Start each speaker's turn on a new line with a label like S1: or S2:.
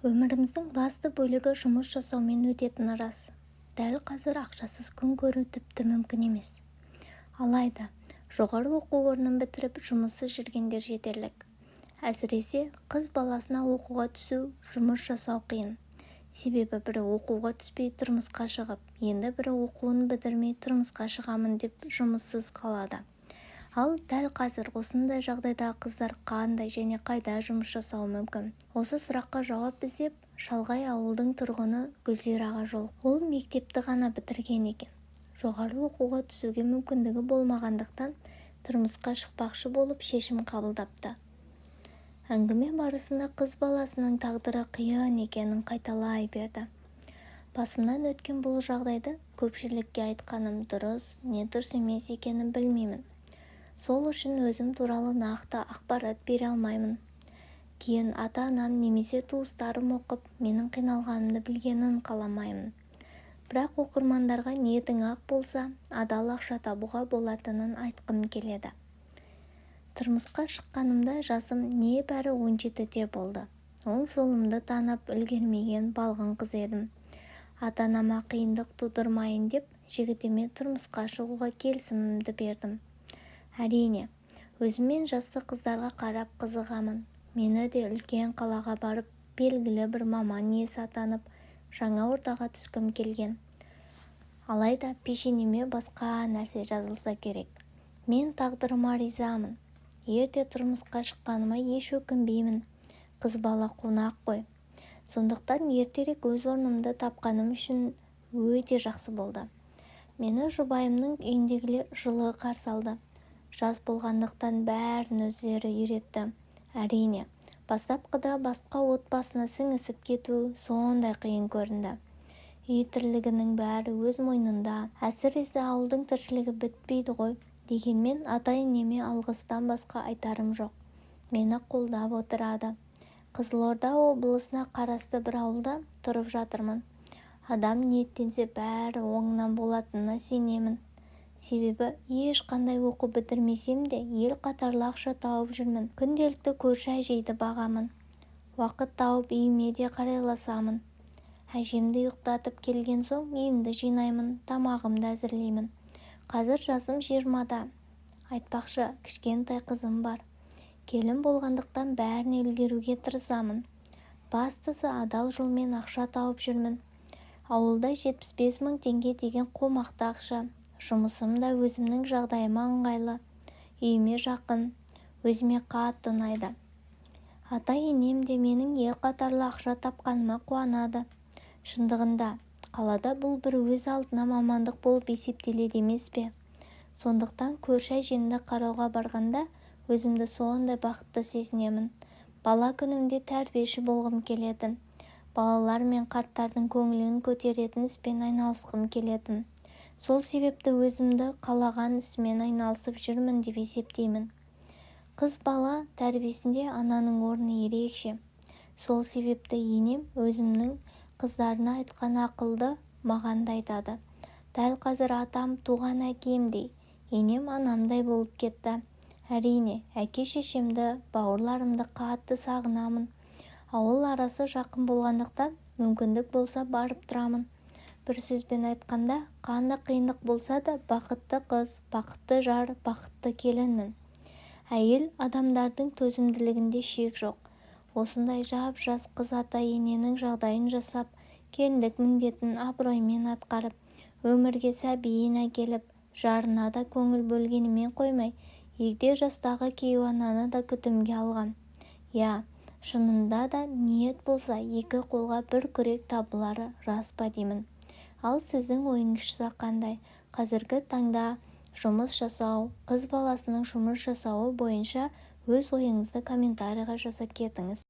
S1: Өміріміздің басты бөлігі жұмыс жасаумен өтетіні рас. Дәл қазір ақшасыз күн көру тіпті мүмкін емес. Алайда жоғары оқу орнын бітіріп, жұмыссыз жүргендер жетерлік. Әсіресе қыз баласына оқуға түсу, жұмыс жасау қиын. Себебі бірі оқуға түспей тұрмысқа шығып, енді бірі оқуын бітірмей тұрмысқа шығамын деп жұмыссыз қалады. Ал дәл қазір осындай жағдайдағы қыздар қандай және қайда жұмыс жасауы мүмкін? Осы сұраққа жауап іздеп, шалғай ауылдың тұрғыны Гүлзираға жолықтық. Ол мектепті ғана бітірген екен. Жоғары оқуға түсуге мүмкіндігі болмағандықтан, тұрмысқа шықпақшы болып шешім қабылдапты. Әңгіме барысында қыз баласының тағдыры қиын екенін қайталай берді. Басымнан өткен бұл жағдайды көпшілікке айтқаным дұрыс не дұрыс емес екенін білмеймін. Сол үшін өзім туралы нақты ақпарат бере алмаймын. Кейін ата-анам немесе туыстарым оқып, менің қиналғанымды білгенін қаламаймын. Бірақ оқырмандарға ниетің ақ болса, адал ақша табуға болатынын айтқым келеді. Тұрмысқа шыққанымда жасым небәрі 17-де болды. Оң-солымды танып үлгермеген балғын қыз едім. Ата-анама қиындық тудырмайын деп, жігітіме тұрмысқа шығуға келісімімді бердім. Әрине, өзіммен жасты қыздарға қарап қызығамын. Мені де үлкен қалаға барып, белгілі бір маман иесі атанып, жаңа ортаға түскім келген. Алайда пешенеме басқа нәрсе жазылса керек. Мен тағдырыма ризамын. Ерте тұрмысқа шыққаныма еш өкінбеймін. Қыз бала қонақ қой. Сондықтан ертерек өз орнымды тапқаным үшін өте жақсы болды. Мені жұбайымның үйіндегілер жылы қарсы алды. Жас болғандықтан бәрін өздері үйретті. Әрине, бастапқыда басқа отбасына сіңісіп кету сондай қиын көрінді. Үй тірлігінің бәрі өз мойнында. Әсіресе ауылдың тіршілігі бітпейді ғой. Дегенмен ата-енеме алғыстан басқа айтарым жоқ. Мені қолдап отырады. Қызылорда облысына қарасты бір ауылда тұрып жатырмын. Адам ниеттенсе, бәрі оңынан болатынына сенемін. Себебі ешқандай оқу бітірмесем де, ел қатарлы ақша тауып жүрмін. Күнделікті көрші әжейді бағамын. Уақыт тауып үйіме де қарайласамын. Әжемді ұйықтатып келген соң үйімді жинаймын, тамағымды әзірлеймін. Қазір жасым 20-да. Айтпақшы, кішкентай қызым бар. Келін болғандықтан бәріне үлгеруге тырысамын. Бастысы, адал жолмен ақша тауып жүрмін. Ауылда 75 000 теңге деген қомақты ақша. Жұмысым да өзімнің жағдайыма ыңғайлы. Үйіме жақын. Өзіме қатты ұнайды. Ата-енем де менің ел қатарлы ақша тапқаныма қуанады. Шындығында, қалада бұл бір өз алдына мамандық болып есептеледі емес пе? Сондықтан көрші әжемді қарауға барғанда өзімді сондай бақытты сезінемін. Бала күнімде тәрбиеші болғым келетін. Балалар мен қарттардың көңілін көтеретін іспен айналысқым келетін. Сол себепті өзімді қалаған ісіммен айналысып жүрмін деп есептеймін. Қыз бала тәрбиесінде ананың орны ерекше. Сол себепті енем өзінің қыздарына айтқан ақылды маған да айтады. Дәл қазір атам туған әкемдей, енем анамдай болып кетті. Әрине, әке-шешемді, бауырларымды қатты сағынамын. Ауыл арасы жақын болғандықтан, мүмкіндік болса, барып тұрамын. Бір сөзбен айтқанда, қандай қиындық болса да, бақытты қыз, бақытты жар, бақытты келінмін. Әйел адамдардың төзімділігінде шек жоқ. Осындай жап-жас қыз ата-ененің жағдайын жасап, келіндік міндетін абыроймен атқарып, өмірге сәбиін әкеліп, жарына да көңіл бөлгенімен қоймай, егде жастағы кейуананы да күтімге алған. Иә, шынында да ниет болса, екі қолға бір күрек табылары рас па деймін. Ал сіздің ойыңызша қандай? Қазіргі таңда жұмыс жасау, қыз баласының жұмыс жасауы бойынша өз ойыңызды комментарийға жаза кетіңіз.